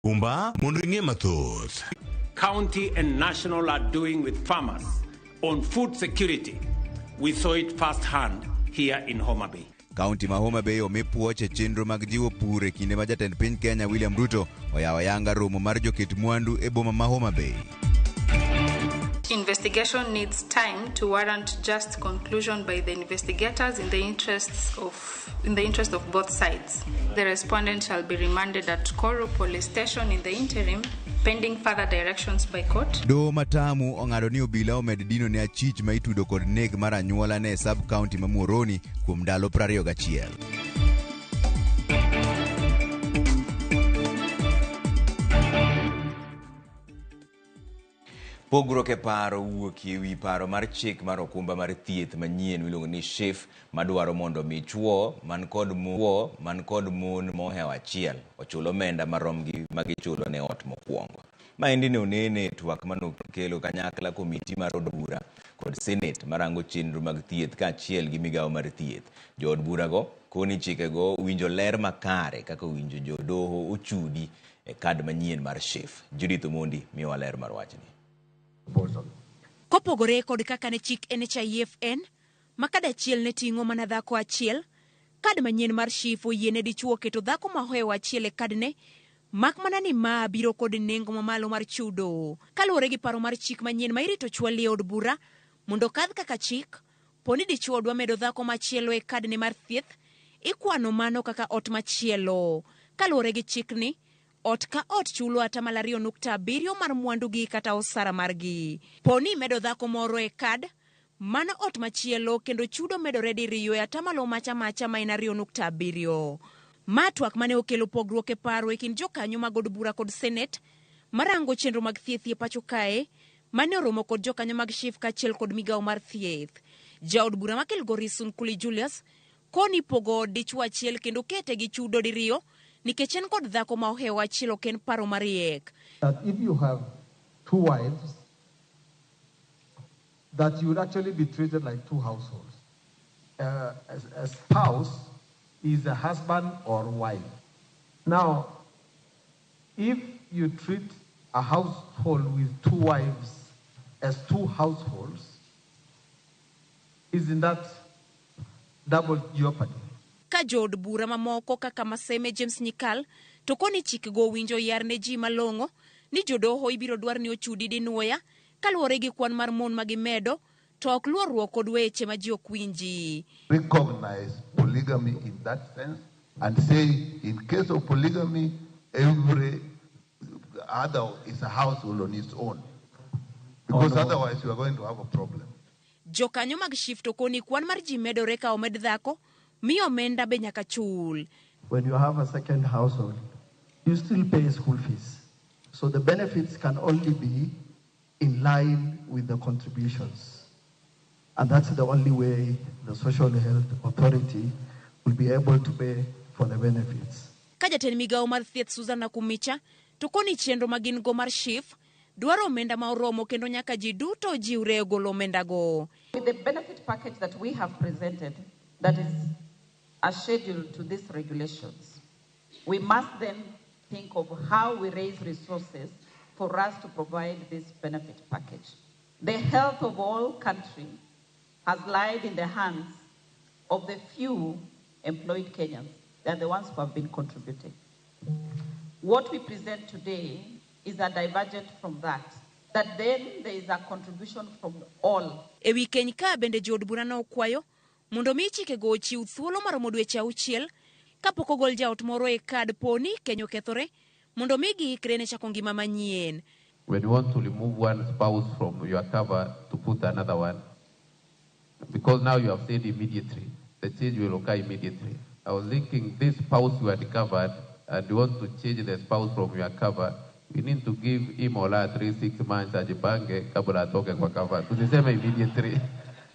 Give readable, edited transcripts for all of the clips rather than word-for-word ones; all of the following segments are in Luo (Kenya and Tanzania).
Kumba mondo ing'e mathoth. County and national are doing with farmers on food security. We saw it firsthand here in Homa Bay. Kaunti ma Homa Bay omi puoch e chenro mag jiwo pur e kinde ma jatend piny Kenya William Ruto oyawo ayanga romo mar joket mwandu e boma ma Homa Bay. Investigation needs time to warrant just conclusion by the investigators in the interest of both sides. The respondent shall be remanded at Koru Police Station in the interim pending further directions by court. Doho ma Tamu ong'ado ni obila omed dino ne achich ma itudo kod nek mar anyuola ne e sub county ma Muhoroni kuom ndalo 21. Pogruok e paro wuokie e wi paro mar chik mar okumba mar thieth manyien miluongo ni SHIF madwaro mondo mi chwo man kod chwo man kod mon mohewo achiel ochul omenda marom gi ma gichulo ne ot mokwongo. Maendi ne onene e twak manokelo kanyakla komiti mar od bura kod senet marango chenro mag thieth kaachiel gi migawo mar thieth. Jood burago koni chikego winjo ler makare kaka owinjo jodoho ochudi e kad manyien mar SHIF. Judith Omondi miyowa ler mar wachni. Kopogore kod kaka ne chik NHIF en, ma kad achiel ne ting'o mana dhako achiel, kad manyien mar SHIF oyiene dichuo keto dhako ma ohewo achiel e kadne, mak mana ni ma biro kod nengo mamalo mar chudo. Kaluwore gi paro mar chik manyien ma irito chwali e od bura mondo okadh kaka chik, po ni dichuo dwa medo dhako machielo e kadne mar thieth, ikwano mano kaka ot machielo. Kaluwore gi chikni, ot ka ot chulo atamalo 2.7 mar mwandugi kata osara margi. Po ni imedo dhako moro e kad, mano ot machielo kendo chudo medore diriyo e atamalo macha macha ma en 2.7. Ma twak mane okelo pogruok e paro e kind jokanyo mag od bura kod senet marango chenro mag thieth e pacho kae mane oromo kod jokanyo mag SHIF kaachiel kod migawo mar thieth. Jaod bura ma Kilgoris Sunkuli Julius koni pogo od dichwo achiel kendo kete gi chudo diriyo nikech en kod dhako ma ohewo achiel ok en paro mariek. That if you have two wives, that you would actually be treated like two households. A spouse is a husband or wife. Now, if you treat a household with two wives as two households, isn't that double jeopardy? Ka jood bura mamoko kaka Maseme James Nyikal to koni chikgo owinjo yar ne ji malong'o ni jodoho ibiro dwar ni ochudi dinuoya kaluwore gi kwan mar mon ma gimedo to ok luorruok kod weche ma ji ok winji. Recognize polygamy in that sense and say in case of polygamy every other is a household on its own because otherwise you are going to have a problem. Jokanyo mag SHIF to koni kwan mar ji medore ka omed dhako mi omenda be nyaka chul. When you have a second household, you still pay school fees. So the benefits can only be in line with the contributions. And that's the only way the Social Health Authority will be able to pay for the benefits. Ka jatend migawo mar thieth Susan Nakhumicha to koni chenro ma gin go mar SHIF dwaro omenda ma oromo kendo nyaka ji duto jiwre e golo omendago. With the benefit package that we have presented, that is a schedule to these regulations, we must then think of how we raise resources for us to provide this benefit package. The health of all country has lied in the hands of the few employed Kenyans. They are the ones who have been contributing. What we present today is a divergent from that, that then there is a contribution from all. E wi keny ka bende jood bura nokwayo mondo mi chikego ochiw thuolo maromo dweche auchiel kapok ogol jaot moro e kad po ni keny okethore mondo mi giikre ne chako ngima manyien. When you want to remove one spouse from your cover to put another one, because now you have said immediately, the change will occur immediately. I was thinking this spouse you had covered and you want to change the spouse from your cover, we need to give him or her 3-6 months ajipange kabla atoke kwa cover. Tusiseme immediately.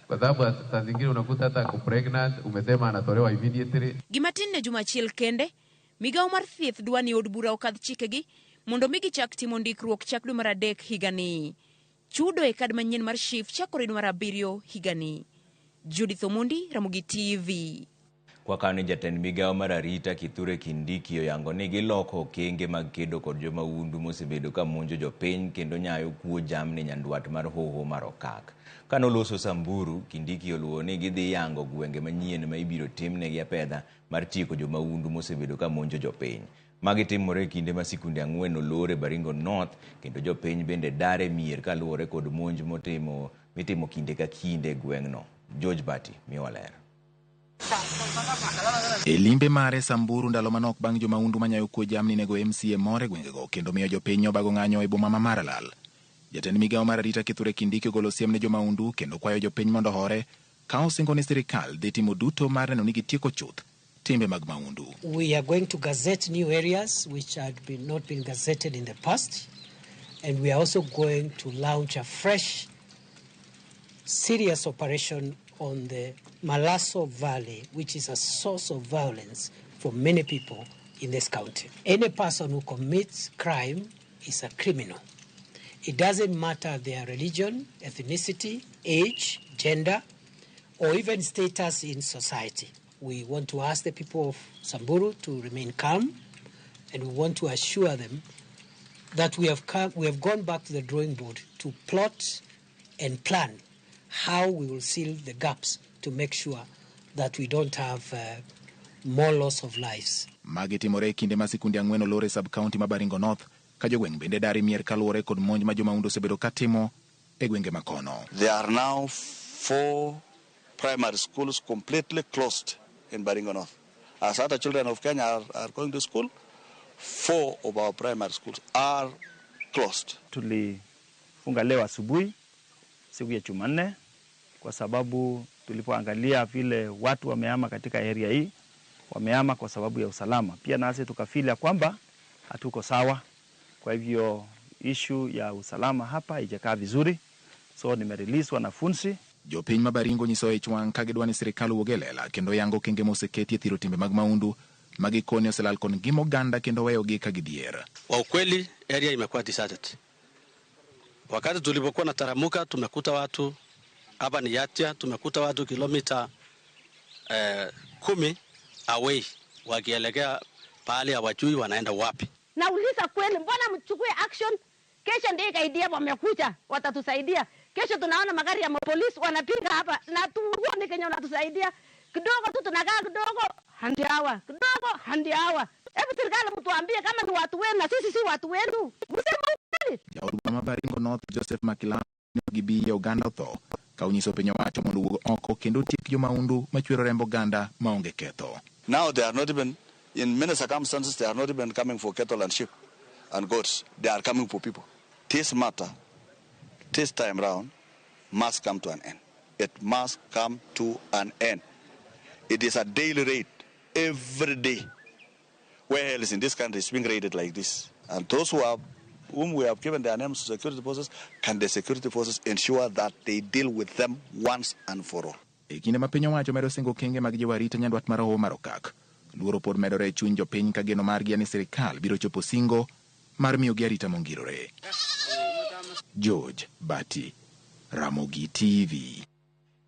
Kwa sababu saa zingine unakuta hata ako pregnant, umesema anatolewa immediately. Gima tin ne juma achiel kende, migawo mar thieth dwa ni od bura okadh chikegi mondo mi gichak timo ndikruok chak dwe mar 3 higani. Chudo e kad manyien mar SHIF chakore dwe mar 7 higani. Judith Omondi, Ramogi TV. Kwa kani jatend migawo mar arita Kithure Kindiki oyango ni giloko okenge mag kedo kod jomahundu mosebedo ka monjo jopiny kendo nyayo kuo jamni nyandwat mar hoho mar Okak. Kanoloso Samburu, Kindiki oluwo ni gidhi yango gwenge manyien ma ibiro timnegi apedha mar tieko jomahundu mosebedo ka monjo jopiny. Magi timore e kinde ma sikunde 4 olor e Baringo North kendo jopiny bende dar e mier kaluwore kod monj mitimo kinde ka kinde e gweng'no. George Bati miyowa ler. E limbe mare Samburu ndalo manok bang' jomahundu manyayo kuo jamni nego MCA moro e gwengego kendo miyo jopiny obago ng'anyo e boma ma Maralal. Jatend migawo mar arita Kithure Kindiki ogolo siem ne jomahundu kendo kwayo jopiny mondo ohore ka osingo ni sirikal dhi timo duto mar neno ni gitieko chuth timbe mag mahundu. We are going to gazette new areas which had not been gazetted in the past, and we are also going to launch a fresh serious operation on the Malaso Valley, which is a source of violence for many people in this county. Any person who commits crime is a criminal. It doesn't matter their religion, ethnicity, age, gender, or even status in society. We want to ask the people of Samburu to remain calm, and we want to assure them that we have gone back to the drawing board to plot and plan how we will seal the gaps to make sure that we don't have more loss of lives. Magi timore e kinde ma sikunde 4 olor e sub-county ma Baringo North ka jogweng' bende dar e mier kaluwore kod monj ma jomahundu osebedo katimo e gwenge makono. There are now 4 primary schools completely closed in Baringo North. As other children of Kenya are going to school, 4 of our primary schools are closed. Tulifunga leo asubuhi siku ya Jumanne kwa sababu tulipoangalia vile watu wamehama katika area hii, wamehama kwa sababu ya usalama. Pia nasi tukafeel kwamba hatuko sawa. Kwa hivyo issue ya usalama hapa haijakaa vizuri. So nimerelease wanafunzi. Jopiny ma Baringo nyiso ich wang' ka gidwa ni sirikal owuog e lela kendo yango okenge moseketi e thiro timbe mag mahundu ma gikone oselal kod ngima oganda kendo weyogi ka gidhier. Kwa ukweli area imekuwa deserted. Wakati tulipokuwa na taramuka tumekuta watu hapa ni Yatia, tumekuta watu kilomita 10 away wakielekea pahali hawajui wanaenda wapi. Nauliza kweli, mbona mchukue action? Kesho ndiye KDF wamekuja watatusaidia. Kesho tunaona magari ya polisi wanapiga hapa na tuone Kenya wanatusaidia. Kidogo tu tunakaa kidogo handi hawa, kidogo handi hawa. Hebu serikali mtuambie kama ni watu wenu na sisi si watu wenu. Mseme ukweli. Jaod bura ma Baringo North Joseph Makilano gibi ya oganda otho ka onyiso piny owacho mondo owuog oko kendo otiek jomahundu machwero remb oganda maonge ketho. Now they are not even, in many circumstances, they are not even coming for cattle and sheep and goats. They are coming for people. This matter, this time round, must come to an end. It must come to an end. It is a daily rate, every day. Where else in this country is being raided like this? And those who are, whom we have given their names to security forces, can the security forces ensure that they deal with them once and for all? E kinde ma piny owacho medo singo okenge mag jiwo arita nyandwat mar hoho mar Okak, luoro pod medore e chuny jopiny ka geno margi en ni sirikal biro chopo singo mar miyogi arita mongirore. George Bati, Ramogi TV.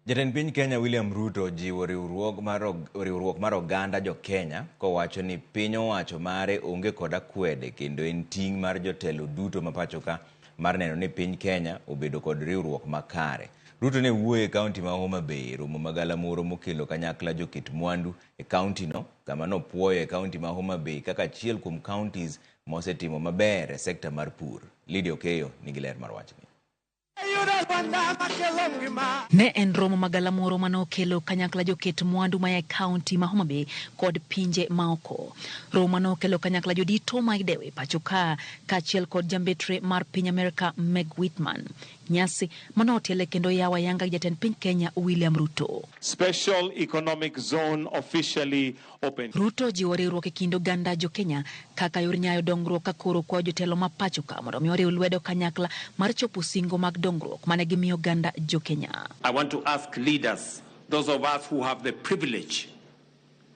Jatend piny Kenya William Ruto ojiwo riwruok mar oganda jo Kenya kowacho ni piny owacho mare onge kod akwede kendo en ting' mar jotelo duto ma pacho ka mar neno ni piny Kenya obedo kod riwruok makare. Ruto ne wuoyo e kaunti ma Homa Bay, romo magalamoro mokelo kanyakla joket mwandu e kaunti no, kama nopuoyo e kaunti ma Homa Bay kaka achiel kuom counties mosetimo maber e sekta mar pur. Lydia Okeyo nigi ler mar wachni. Ne en romo magalamoro manokelo kanyakla joket mwandu maya e kaunti ma Homa Bay kod pinje maoko. Romo manokelo kanyakla jodito ma idewe pacho ka kaachiel kod jambetre mar piny Amerika Meg Whitman. Nyasi manotiele kendo yawa yanga gi jatend piny Kenya William Ruto. Special Economic Zone officially opened. Ruto jiwo riwruok e kind oganda jo Kenya kaka yor nyayo dongruok ka koro kwayo jotelo ma pacho ka mondo mi oriw lwedo kanyakla mar chopo singo mag dongruok mane gimiyo oganda jo Kenya. I want to ask leaders, those of us who have the privilege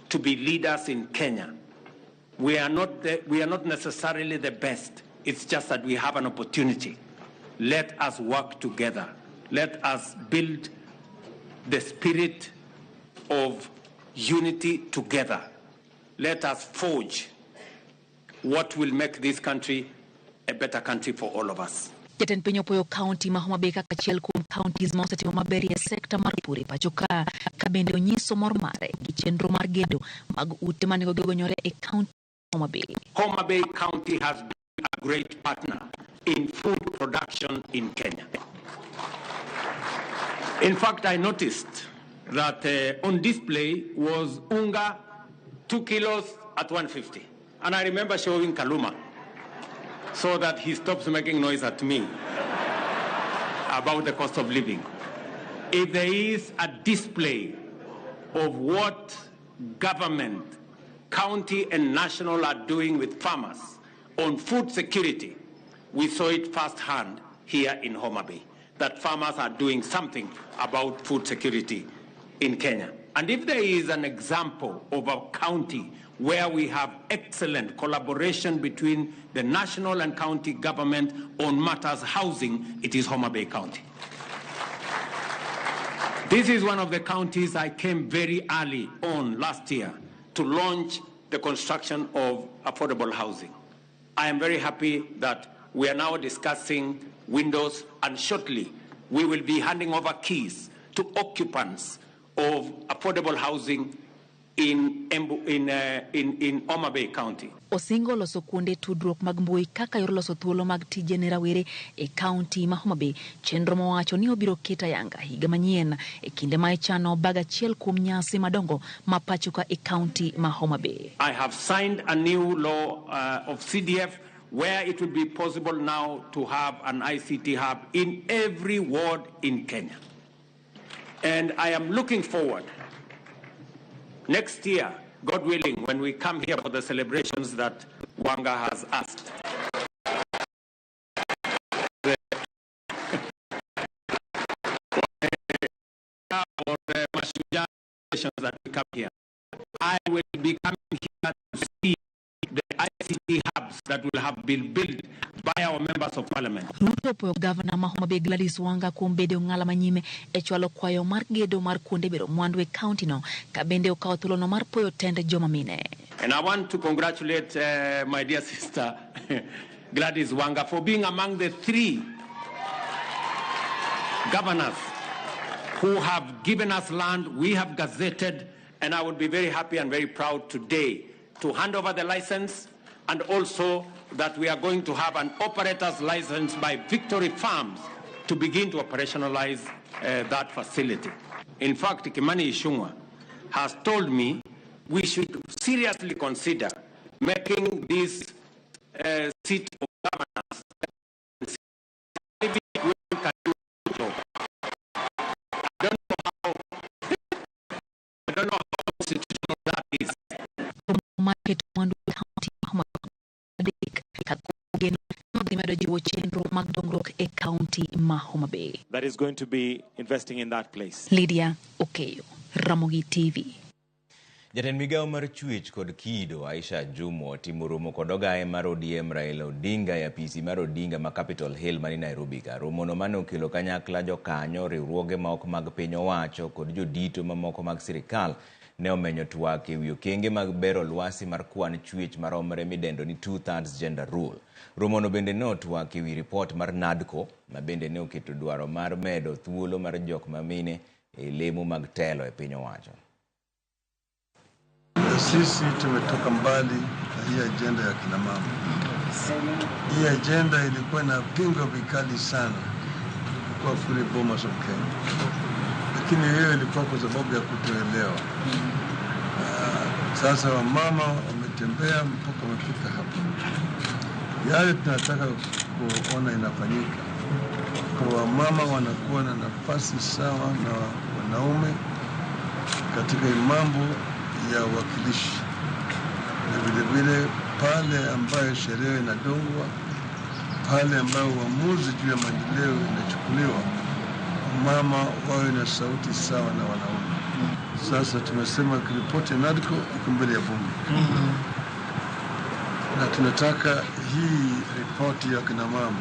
to be leaders in Kenya, we are not necessarily the best. It's just that we have an opportunity. Let us work together. Let us build the spirit of unity together. Let us forge what will make this country a better country for all of us. Jatend piny opuoyo kaunti ma Homa Bay kaka achiel kuom counties ma osetimo maber e sekta mar pur e pacho ka, ka bende onyiso mor mare gi chenro mar gedo mag ute manegogi ogonyore e kaunti Homa Bay. Homa Bay County has been a great partner in food production in Kenya. In fact, I noticed that on display was unga 2 kilos at 150. And I remember showing Kaluma so that he stops making noise at me about the cost of living. If there is a display of what government, county and national are doing with farmers on food security, we saw it firsthand here in Homa Bay, that farmers are doing something about food security in Kenya. And if there is an example of a county where we have excellent collaboration between the national and county government on matters housing, it is Homa Bay County. This is one of the counties I came very early on last year to launch the construction of affordable housing. I am very happy that we are now discussing windows, and shortly we will be handing over keys to occupants of affordable housing in Homa Bay County. Osingo loso kuonde tudruok mag mbui kaka yor loso thuolo mag tije ne rawere e kaunti ma Homa Bay, chenro mowacho ni obiro keto ayanga higa manyien e kinde ma ichano bag achiel kuom nyasi madongo ma pacho ka e kaunti ma Homa Bay. I have signed a new law of CDF where it will be possible now to have an ICT hub in every ward in Kenya. And I am looking forward next year, God willing, when we come here for the celebrations that Wanga has asked. For the Mashujaa celebrations that we come here, I will be coming here to see the ICT hubs that will have been built by our members of parliament. Ruto opuoyo gavana ma Homa Bay Gladys Wanga kuom bedo ong'ala manyime e chwalo kwayo mar gedo mar kuonde bero mwandu e kaunti no, ka bende okawo thuolono mar puoyo tend joma mine. And I want to congratulate my dear sister Gladys Wanga for being among the 3 governors who have given us land, we have gazetted, and I would be very happy and very proud today to hand over the license, and also that we are going to have an operator's license by Victory Farms to begin to operationalize that facility. In fact, Kimani Ichung'wah has told me we should seriously consider making this seat of governors. Maybe we can do the job. I don't know how constitutional that is. Market mwandu kaunti ma medo jiwo chenro mag dongruok e kaunti ma Homa Bay. That is going to be investing in that place. Lydia Okeyo, Ramogi TV. Jatend migawo mar chwech kod kido Aisha Jumwa otimo romo kod ogaye mar ODM Raila Odinga e apisi mar Odinga ma Capitol Hill mani Nairobi ka. Romono mane okelo kanyakla jokanyo, riwruoge ma ok mag piny owacho kod jodito mamoko mag sirikal ne omenyo twak ewi okenge mag bero lwasi mar kwan chwech maromre midendo ni 2/3 gender rule. Romono bende ne otwak ewi ripot mar NADCO ma bende ne oketo dwaro mar medo thuolo mar jok mamine e lemo mag telo e piny owacho. Sisi tumetoka mbali na hii agenda ya kina mama. Hii agenda ilikuwa inapingwa vikali sana tulipokuwa kule Bomas of Kenya, lakini hiyo ilikuwa kwa sababu ya kutoelewa. Sasa wamama wametembea mpaka wamefika hapa. Yale tunataka kuona inafanyika kwa wamama, wanakuwa na nafasi sawa na wanaume katika mambo ya uwakilishi, na vile vile pale ambayo sheria inadungwa, pale ambayo uamuzi juu ya maendeleo inachukuliwa, mama wawe na sauti sawa na wanaume. Sasa tumesema ripoti ya NADCO iko mbele ya bunge, na tunataka hii ripoti ya kina mama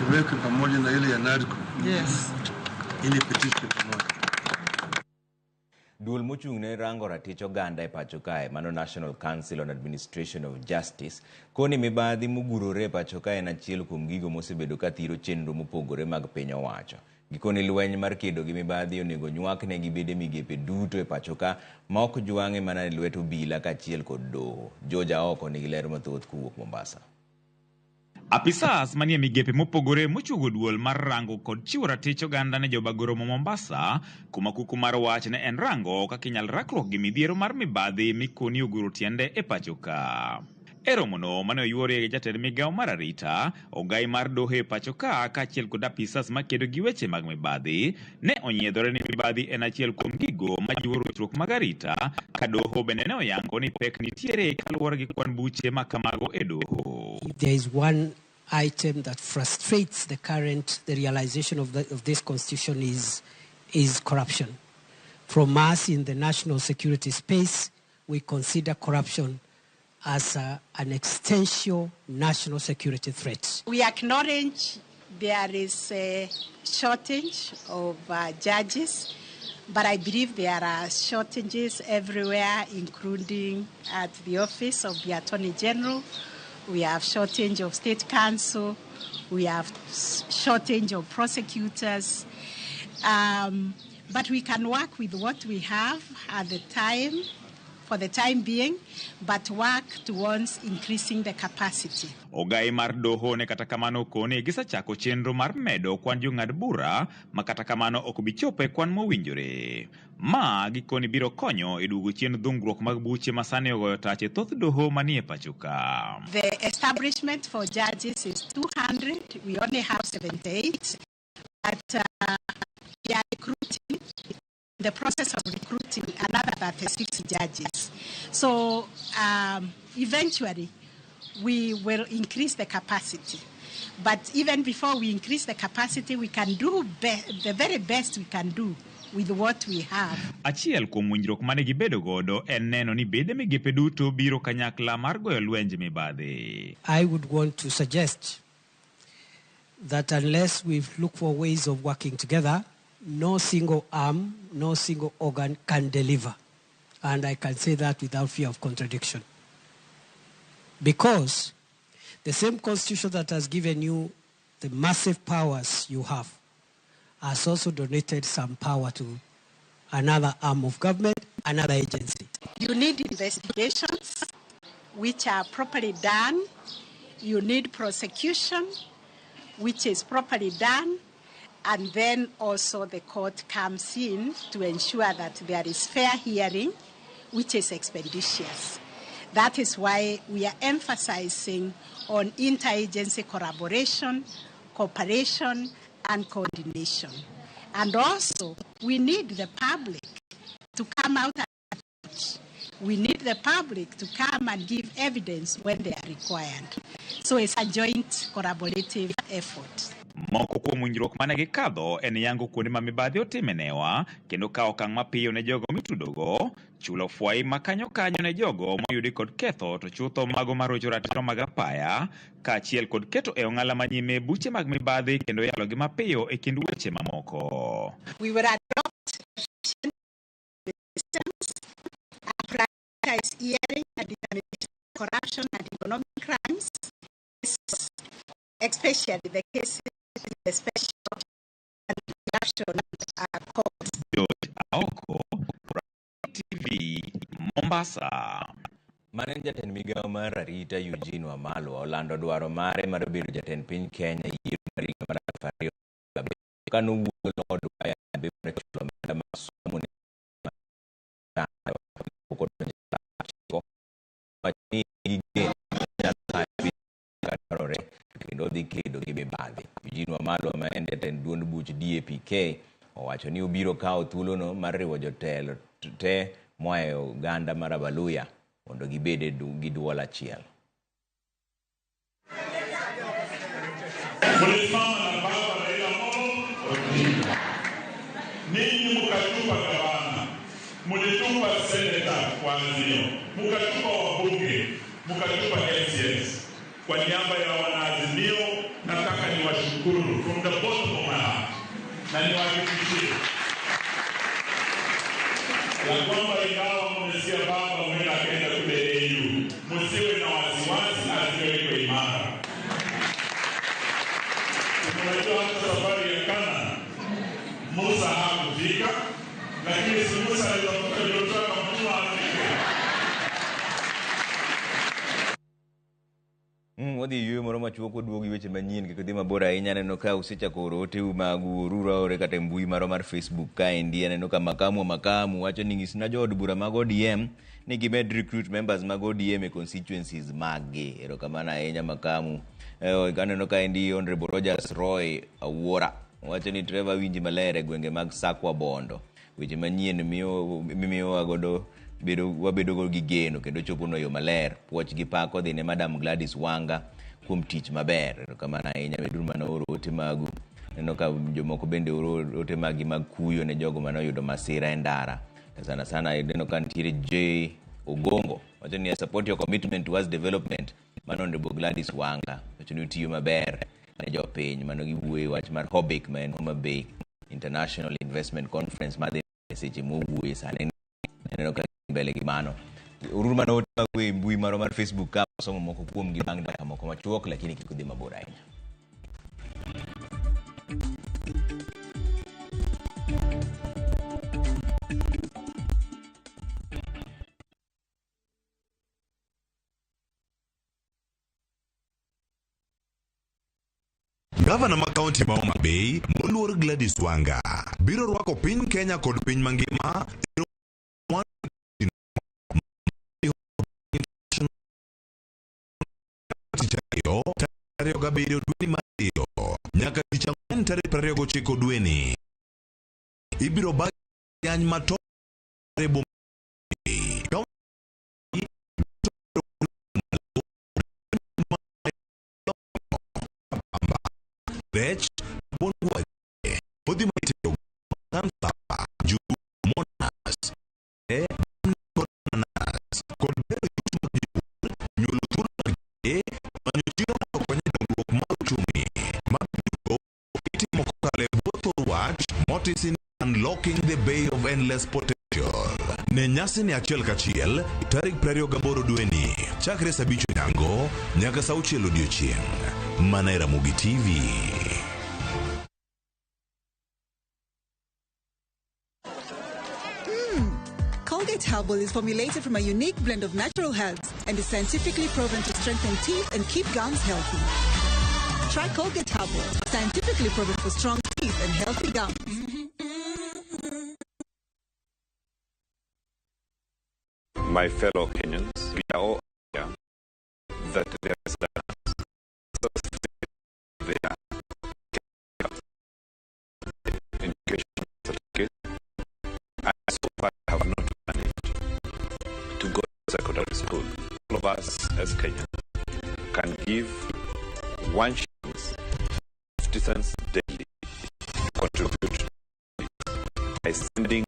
iwekwe pamoja na ile ya NADCO, yes, ili ipitishwe pamoja. Duol mochung' ne rango ratich oganda e pacho kae, mano National Council on Administration of Justice, koni mibadhi mogurore e pacho kae en achiel kuom gigo mosebedo ka thiro chenro mopogore mag piny owacho. Gikoni lweny mar kedo gi mibadhi onego nywak ne gibede migepe duto e pacho ka ma ok jwang'e mana e lwet obila kaachiel kod doho. George Aoko nigi ler mathoth kowuok Mombasa. Apisas manie migepe mopogore mochuogo duol mar rango kod chiwo ratich oganda ne jobagoro ma Mombasa, kuma kuku mar wach ne en rango kaka inyal rakruok gi midhiero mar mibadhi mikoni oguro tiende e pacho ka. E romono mane oyuorie gi jatend migawo mar arita, ogai mar doho e pacho ka kaachiel kod apisas makedo gi weche mag mibadhi, ne onyiedhore ni mibadhi en achiel kuom gigo majiwo rochruok mag arita, ka doho bende ne oyango ni pek nitiere kaluwore gi kwan buche ma kamago e doho. There is one item that frustrates the realization of this constitution is corruption. From us in the national security space, we consider corruption as an existential national security threat. We acknowledge there is a shortage of judges, but I believe there are shortages everywhere, including at the office of the Attorney General. We have shortage of state counsel. We have shortage of prosecutors. But we can work with what we have at the time, for the time being, but work towards increasing the capacity. Ogai mar doho ne kata kamano koni gisechako chenro mar medo kwan jong'ad bura ma kata kamano ok bi chopo e kwan mowinjore. Ma gikoni biro konyo e duogo chien dhungruok mag buche ma sani ogoyo tach e thoth doho manie pacho ka. The establishment for judges is 200. We only have 78. But we are recruiting. The process of recruiting another 36 judges. So eventually we will increase the capacity. But even before we increase the capacity, we can do the very best we can do with what we have. Achiel kuom winjruok mane gibedo godo en neno ni bede migepe duto biro kanyakla mar goyo lwenj mibadhi. I would want to suggest that unless we look for ways of working together, no single arm, no single organ can deliver. And I can say that without fear of contradiction. Because the same constitution that has given you the massive powers you have has also donated some power to another arm of government, another agency. You need investigations which are properly done. You need prosecution which is properly done. And then also the court comes in to ensure that there is fair hearing, which is expeditious. That is why we are emphasizing on interagency collaboration, cooperation, and coordination. And also, we need the public to come out and vote. We need the public to come and give evidence when they are required. So it's a joint collaborative effort. Moko kuom winjruok mane gikadho en yango kuonde ma mibadhi otime newa kendo kawo okang' mapiyo ne jogo mitudogo, chulo fwai ma kanyo kanyo ne jogo moyudi kod ketho to chutho mago marocho ratiro mag apaya, kaachiel kod keto e ong'ala manyime buche mag mibadhi kendo yalogi mapiyo e kind weche mamoko. We will adopt systems, prioritize hearing and determination of corruption and economic crimes, especially the cases in the special anti-corruption court. George Aoko, TV, Mombasa. Mane jatend migawo mar arita Eugene Wamalwa olando dwaro mare mar bedo jatend piny Kenya e yiero mar higa mar 2027 kanowuoyo lodwa e kambi mar chulo omenda mar somo ne pok odonjo e chiko wacho ni gigeno nyalo tayo piny kaka dwarore kendo odhi kedo gi mibadhi. Eugene Wamalwa ma en jatend duond buch DAP-K owacho ni obiro kawo thuolono mar riwo jotelo te moa e oganda mar Abaluhya mondo gibed gi duol achiel. Mlisimama na baba Raila Amolo Odinga, ninyi mkatupa gavana, mlitupa seneta wa Azimio, mkatupa wabunge, mkatupa MCS. Kwa niaba ya wanaazimio nataka niwashukuru from the bottom of my heart na niwahakikishie Ya kwamba ingawa mmesikia baba huenda akaenda kule AU, msiwe na wasiwasi, Azimio iko imara. Unajua hata safari ya Kana Musa hakufika, lakini si Musa alitafuta Yoshua akamtuma afike. Wadhi e yueyo moro machuok waduogo gi weche manyien kik udhi mabor ahinya. Aneno ka usechako oro oteu magu oruru aore kata e mbui marwa mar Facebook kaendi. Aneno ka makamu wa makamu wacho ni nyisna jood bura mag ODM ni gimed recruit members mag ODM e constituencies maggi. Erokamano ahinya makamu. Aneno kaendi Honorable Rogers Roy Awuora wacho ni Trevor winji maler e gwenge mag Sakwa Bondo. Weche manyien miyo mimiyowa godo bedo wabedo gi geno kendo choponwa e yo maler. Puoch gi pak odhi ne Madam Gladys Wanga kuom tich maber. Erokamano ahinya meduru mana oro ote magu. Aneno ka jomoko bende oro ote maggi mag kuyo ne jogo mane oyudo masira e ndara. Sana sana aneno ka nitiere J Ogongo wacho ni I support your commitment towards development. Mano Honorable Gladys Wanga wacho ni utiyo maber ne jopiny. Mano giwuoyo e wach mar HOBIC ma en Homa Bay International Investment Conference madhi seche mowuoye sani. Aneno ka mbele gi mano. Oruru mana ote magu e mbui marwa mar Facebook ka somo moko kuomgi bang' dakika moko machuok, lakini kik udhi mabor ahinya. Gavana ma kaunti ma Homa Bay moluor Gladys Wanga biro rwako piny Kenya kod piny mangima e tich ariyo tarik 27 dweni mar ariyo nyaka tich ang'wen tarik 29 dweni. Ibiro bag yany mato e boma kaunti rech rabuon gwaje kodhi ma itedo sunflower njugu monas e kod nanas kod bero yuto mag jopur nyuolo thuolo mag tije manyo chiro mondo okony e dongruok mar uchumi maduto itimo kokalo e bwo thor wach motisi ni Unlocking the Bay of Endless Potential. Ne nyasi ni achiel kachiel tarik 28 dweni chakre saa 5 onyango nyaka saa 6 odiochieng' mana e Ramogi TV. Colgate Herbal is formulated from a unique blend of natural herbs and is scientifically proven to strengthen teeth and keep gums healthy. Try Colgate Herbal, scientifically proven for strong teeth and healthy gums. My fellow Kenyans, we are all aware that there is a their education certificate, and so far have not managed to go to secondary school. All of us as Kenyans can give 1 shilling 50 cents daily to contribute by sending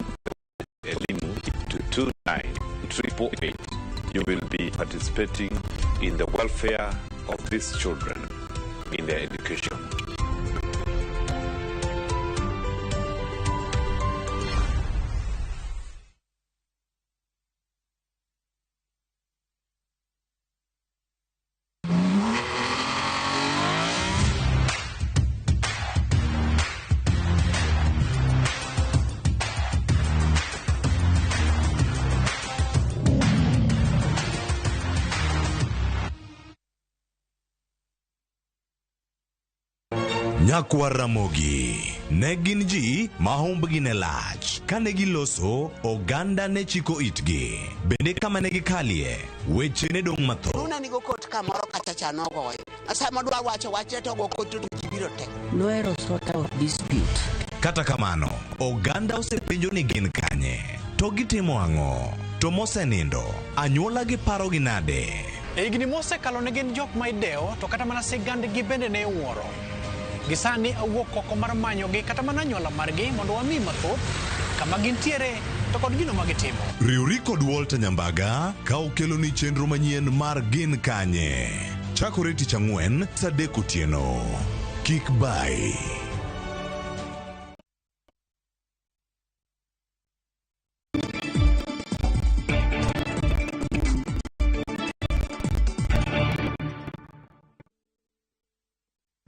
Elimu to 29888. You will be participating in the welfare of these children in their education. Nyakwar Ramogi ne gin ji ma humbgi ne lach. Kane giloso, oganda ne chiko itgi. Bende kama ne gikalie, weche ne dong' mathoth. Runa nigo kot kamoro kacha cha nogoyo. Sama dwa wacho wachne to go kot to ji biro te. Nohero sort out dispute. Kata kamano, oganda osepenjo ni gin kanye, to gitimo ang'o, to mosenindo, anyuola gi parogi nade? E higni mosekalo ne gin jok ma idewo to kata mana sigandgi bende ne iwuoro. Gi sani awuok oko mar manyogi kata mana anyuola margi mondo wami mathoth kama gintiere to kod gino ma gitimo. Riwri kod Walter Nyambaga ka okeloni chenro manyien mar Gin Kanye. Chakore tich ang'wen saa 3 otieno. Kik bai.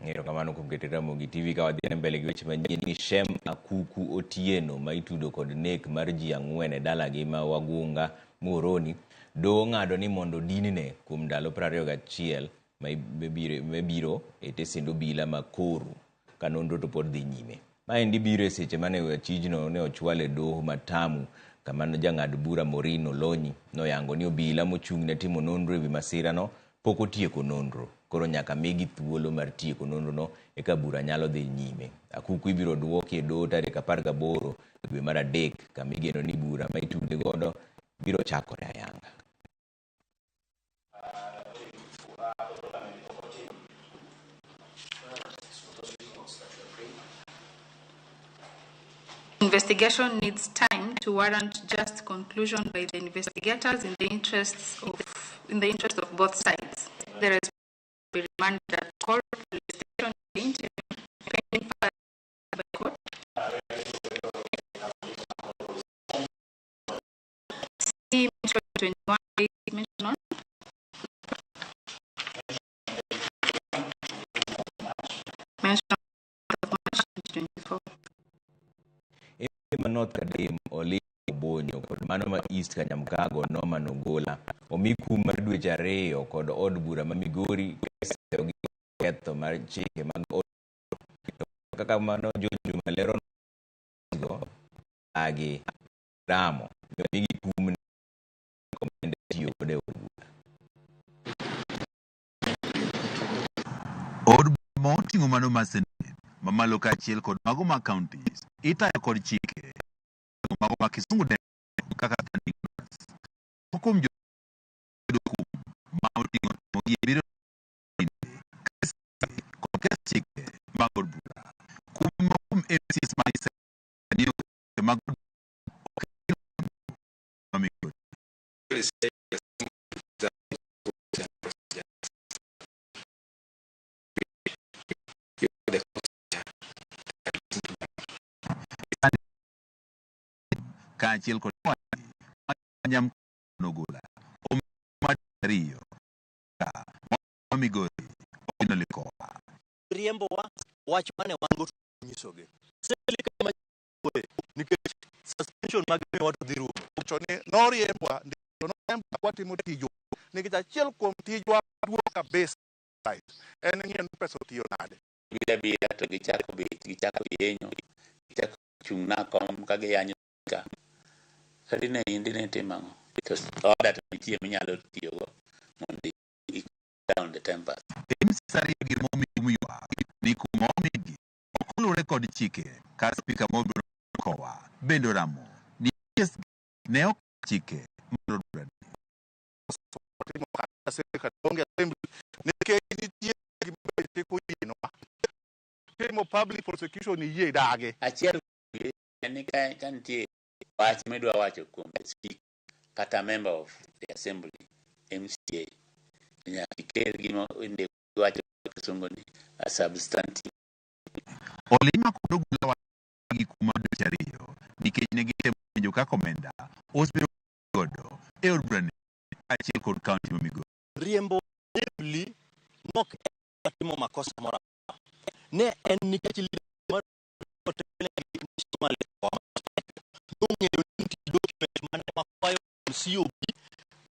Erokamano kuom keto Ramogi TV ka wadhi mbele gi weche manyien ni Shem Akuku Otieno ma itudo kod nek mar ji 4 e dalagi ma Wagunga Muhoroni doho ng'ado ni mondo dinne kuom ndalo 21 mabiro e tesend obila ma Koru ka nonro to pod dhi nyime. Maendi biro e seche mane achijno ne ochwal e doho ma Tamu kama jang'ad bura Maureen Olonyi noyango ni obila mochung' ne timo nonro ewi masirano pok otieko nonro. Koro nyaka migi thuolo mar tieko nonrono eka bura nyalo dhi nyime. Akuku ibiro duoki e doho tarik 18 dwe mar 3 kama igeno ni bura ma itude godo biro chakore ayanga. Investigation needs time to warrant just conclusion by the investigators in the interest of both sides. There is be remanded at court police station in the interim, pending further by court. See Metro 21 mention on. Mention of March 2024. North Kadem Oli Obonyo kod mano ma East Kanyamkago Norman Ogola omi kum mar dweche 2 kod od bura ma Migori keseyo gi ketho mar chike mag od kaka mano George Malero go agi ramo omigi kum ne komende tiyo kod e od bura. Od bura ma oting'o mano mar Senate mamalo kaachiel kod mago mag counties itayo kod chike mago ma kisungu dendo kaka standing orders. Moko kuom joyudo kum ma oting'o timo gi biro kod kes chike mag od bura. Kum ma kuom MCs ma ni mag od bura Migori. Kaachiel kod Nyamnogola omad 2 ka Migori Owino Likowa. Riembowa wach mane wan go nyisogi. Seli kama nikech suspension mag miwa to dhi rumo. To ni noriembwa, to noriembwa watimo tijwa. Nikech achiel kuom tijwa maduong' kabisa en ng'iyo ni pesa otiyo nade. Bira bira to gichako bet, gichako yenyo, gichako chung' na kom ka giyanyo ka. Kata ne in dine tim ang'o? To order to nitie minyalo tiyogo mondo i down the tempers. MCs 2 gi momi kum ywak ni kum omigi ok oluwore kod chike ka spika mobiro kowa bende oramo ni MCs ne ok chike mar od bura. Nikech nitie gima chik oyienwa. Timo public prosecution yie dagi. Achiel en ni ka nitie wach midwa wacho kuom speaker kata member of the assembly MCA nyaka ikel gima indiko wacho kisungu ni a substantive. Olima kod Ogola gi kum mar dweche 2 nikech ne gitemo penjo kaka omenda osebedo godo e od burani kaachiel kod kaunti ma Migori. Riembo assembly nok timo makosa moro amora. Ne en nikech leader mar nong'eyo ni nitie document mane makwayo COB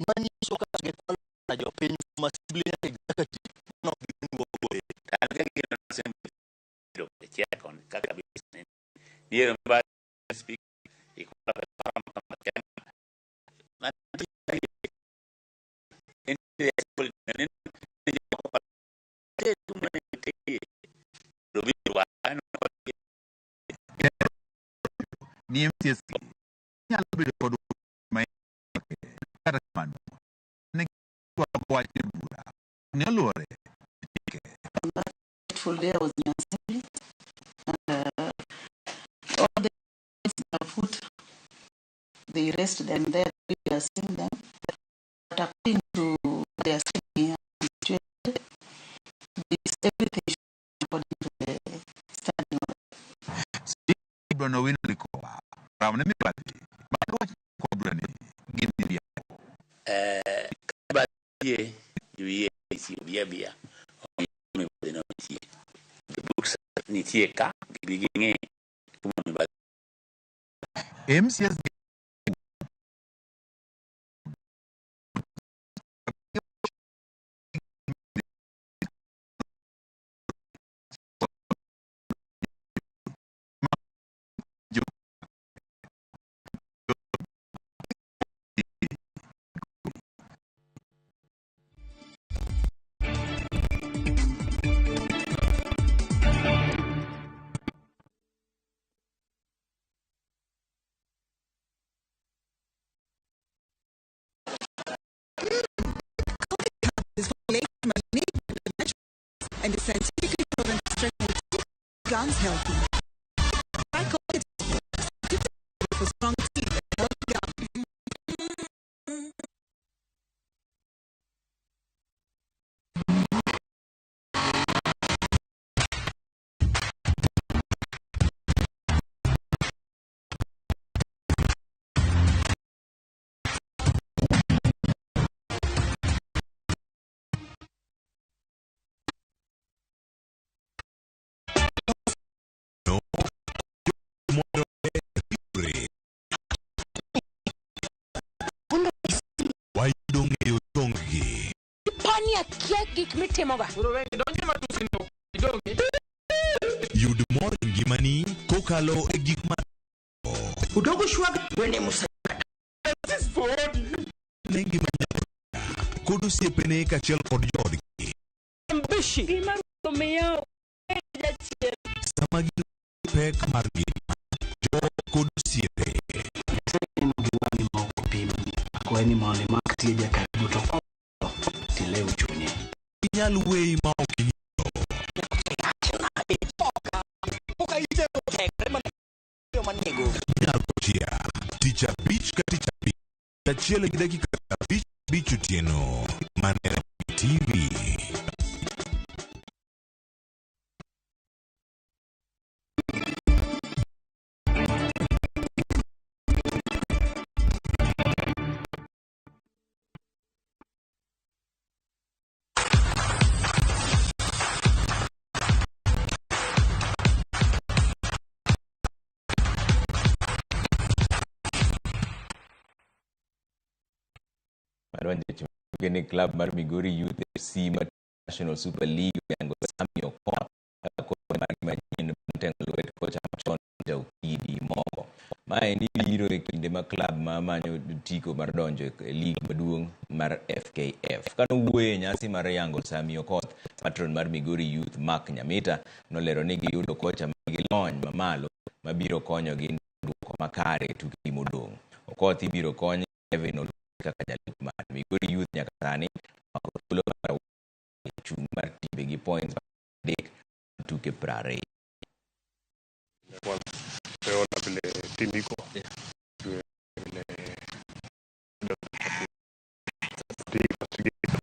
manyiso kaka gikwalo jopiny from assembly nyaka executive mano ok giwuoye. An ka gino assembly chair kon kaka business diere mar speaker ikwalo pesa kama kama Ni MCs nyalo bedo kod ma kata kamano ne gichwalo wach e bura ne oluwore chike. Fateful day I was in assembly and all the things they put, they rest them there, we are seeing them. But according to the assembly situated, this everything according to the standing order. Bwana Owino Likowa ramo ne mibadhi mar wach kod burani gin miriambo. Kaba yie, yie si obia bia, mibadhi no nitie. nitie ka gibi ging'i kuma mibadhi MCS Is formulated from a unique blend of natural and is scientifically proven to strengthen teeth, gums healthy. Try Colgate scientifically for strong teeth and healthy gums. No mondo riwre. Wayudo ng'eyo tong-gi. Pani akia gik mitimoga. Yud mor e ngimani kokalo e gik ma Udogo shwag wene musa. Ne ngima nyathi kod osiepene kaachiel kod joodgi. Mbishi. Gima miyo jachien. Sama gin gi pek mar ngima, joot kod osiepe. Akwayi ni mondo imak tija karibu to tilew chunye. Inyal weyi ma ok ing'iyo. Nyar Tich abich ka tich abich, achiel gi dakika 55 otieno, mana e Ramogi TV. Madonjo ni club mar Migori Youth FC mar National Super League oyango Sami Okoth kaka kocha margi manyien bang' teng'o lwet kocha machon Jaukidi Moko. Maendi biro e kinde ma club ma manyo otiko mar donjo e lig maduong' mar FKF. Kanowuoyo e nyasi mar yango Sami Okoth, patron mar Migori Youth Mark Nyamita nolero ni giyudo kocha manigi lony mamalo mabiro konyogi duoko makare e tukegi modong'. Okoth ibiro kony Kevin Oluoch kaka jalup mare. Migori Youth nyaka sani omako thuolo mar auchiel e chung' mar timbe gi points 3 tuke 20. Kwanza tumeona vile timu iko